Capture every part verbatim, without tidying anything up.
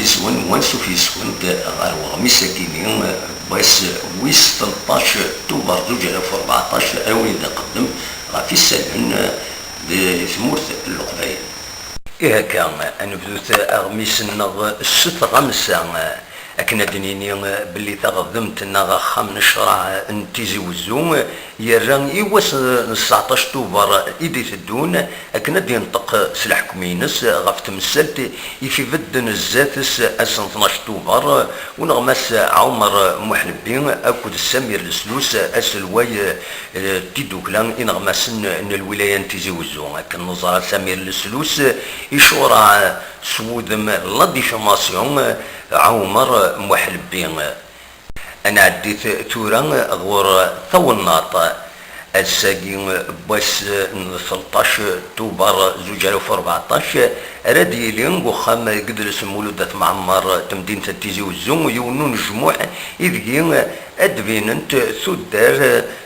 Yes-wen, u ansuf yes-wen ɣer weɣmis-agi-nni n wass wis tleṭṭac Tubeṛ zuǧ alaf u rbeɛṭac, ara wen-id-nqeddem ɣef isallen di tmurt n Leqbayel. Ihi akka, ad nebdut aɣmis-nneɣ s tɣamsa, akken ad d-nini belli taɣdemt neɣ axxam n ccṛeɛ n Tizi Wezzu yerra i wass n tseɛṭac Tubeṛ i d-iteddun, akken ad d-inṭeq s leḥkem-ines ɣef temsalt i f-ibedden zdat-s ass n tnac Tubeṛ, uneɣmas Ɛumer Muḥlebbi akked Samir Leslus, aselway, eh, n tiddukla ineɣmasen n lwilaya n Tizi Wezzu. Akken neẓra, Samir Leslus icureɛ s wudem la diffamation Ɛumer Muḥlebbi. Ad nɛeddit tura ɣur tawennaṭ. Ass-agi n wass n tleṭṭac Tubeṛ zuǧ alaf u rbeɛṭac, ara d-yili deg uxxam n yidles Mulud At Mɛemmer, temdint n Tizi Wezzu, yiwen n unejmuɛ ideg ad d-binent tuddar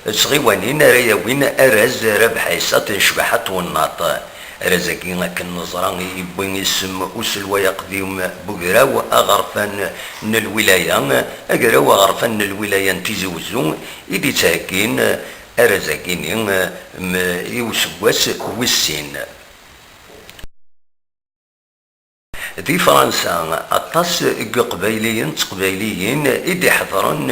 d tɣiwanin ara yawin arraz Rabeḥ Ɛisa n ccbaḥa n twennaḍt. Arraz-agi, akken neẓra, yewwi isem uselway aqdim Bugraw aɣerfan n lwilaya, agraw aɣerfan n lwilaya n Tizi Wezzu, i d-ittheggin arraz-agi-nni, m-, i useggas wis sin. Di Fransa, aṭas n Yiqbayliyen d Teqbayliyin i d-iḥeḍren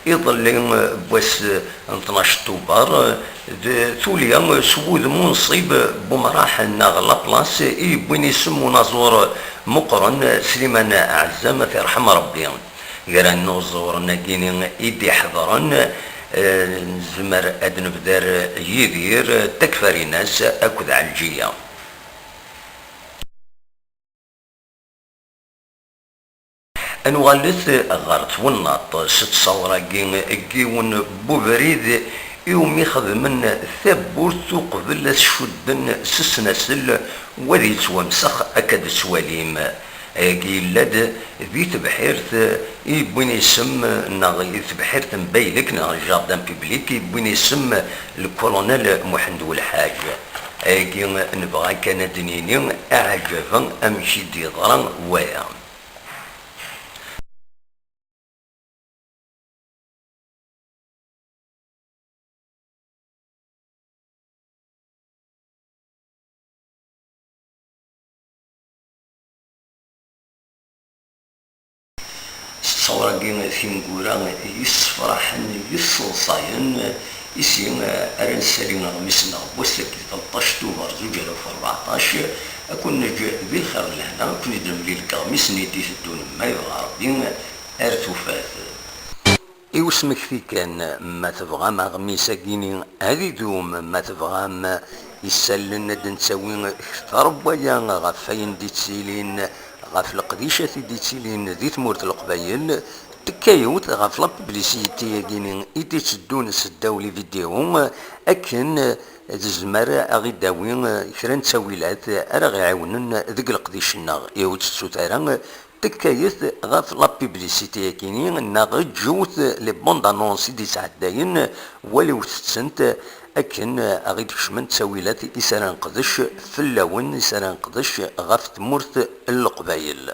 iḍelli n wass n tnac Tubeṛ, d tulya s wudem unṣib n umraḥ neɣ la place i yewwin isem unaẓur meqqren Sliman Ɛezzam, ad t-irḥem Ṛebbi. Gar inuẓuren-agi-nni i d-iḥeḍren, eh, nezmer ad nebder Yidir, Takfarinas akked Ɛelǧiya. Ad nuɣalet ɣer twennaḍt s ttṣawra-agi n yiwen n ubrid iwumi xedmen tawwurt uqbel ad t-cudden s ssnasel, u ad yettwamsex akka d-tettwalim. Ayagi yella-d di tebḥirt i yewwin isem, neɣ i tebḥirt n Baylek, neɣ jardin public, i yewwin isem le colonel Muḥend Welḥaǧ. Ayagi nebɣa kan ad d-nini aɛǧab amek i d-yeḍra waya. S ttṣawra-agi tineggura yessefraḥen, yesseḍsayen, i si ara nessali aɣmis-nneɣ n wass-agi, tleṭṭac Tubeṛ zuǧ alaf u rbeɛṭac, ad ken-neǧǧ di lxir d lehna, ad ken-id-nemlil deg aɣmis-nni d-iteddun, ma yebɣa Ṛebbi, ar tufat. I usmekti kan, ma tebɣam aɣmis-agi-nni ad idum, ma tebɣam isallen ad d-nettawi kter n waya ɣef wayen d-ittilin, ɣef leqdicat i d-ittilin di tmurt n Leqbayel, tekka yiwet ɣef la publicité-agi-nni i d-itteddun seddaw les vidéos, akken tezmer a ɣ-id-tawi kra n ttawilat ara ɣ-iɛiwnen deg leqdic-nneɣ. Ur tettut ara, tekkayet ɣef la publicité-agi-nni, neɣ ǧǧewt les bandes annonces i d-yettɛeddayen, waliwt-tent akken a ɣ-id-kecmen ttawilat i s ara neqdec fell-awen, i s ara neqdec ɣef tmurt n Leqbayel.